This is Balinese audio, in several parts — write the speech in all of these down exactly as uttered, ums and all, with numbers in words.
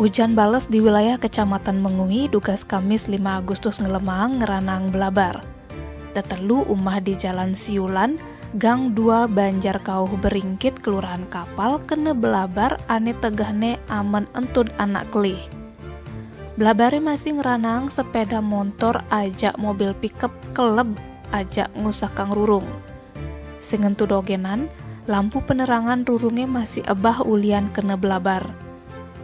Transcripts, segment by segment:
Ujan bales di wilayah Kecamatan Mengwi dugas Kamis lima Agustus ngelemahang ngeranang belabar. Tetelu umah di Jalan Siulan, Gang dua, Banjar Kauh Beringkit, Kelurahan Kapal, kena belabar ane tegehne amen entud anak kelih. Belabare masih ngeranang sepeda montor ajak mobil pickup keleb ajak ngusahkang rurung. Sing entud ogenan, lampu penerangan rurunge masih ebah ulian kena belabar.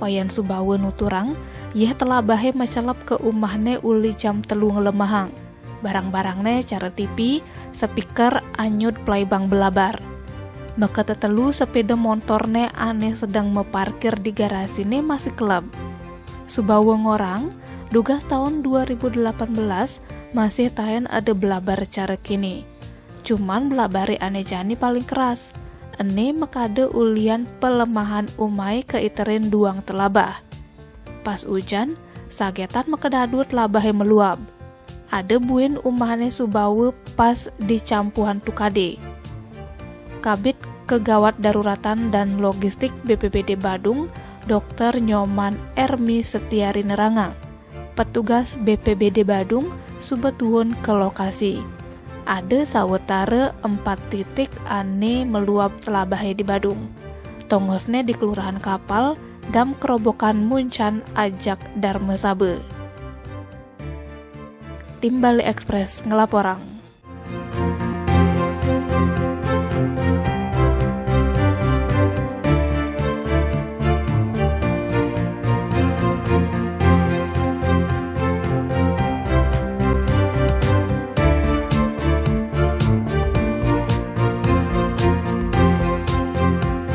Wayan Subawa nuturang, yeh telabahe mecelep ke umahne uli jam telu ngelemahang. Barang-barangne care T V, speaker, anyud pelaibang belabar. Meke tetelu sepeda montorne ane sedang meparkir di garasine masih keleb. Subawa ngorang, dugas taun dua ribu delapan belas masih taen ada belabar care kini. Cuman belabare ane jani paling keras. Ene mekade ulian pelemahan umai ke iterin duang telabah. Pas ujan, sagetan mekedadu telabahe meluab. Ada buin umahne Subawa pas di campuhan tukade. Kabid Kegawat Daruratan dan Logistik B P B D Badung, Dokter Nyoman Ermi Setiari nerangang, petugas B P B D Badung suba tuun ke lokasi. Ada sawetara empat titik ane meluab telabahe di Badung. Tongosne di Kelurahan Kapal, Dam Kerobokan Muncan ajak Darmasaba. Tim Bali Express ngelaporang.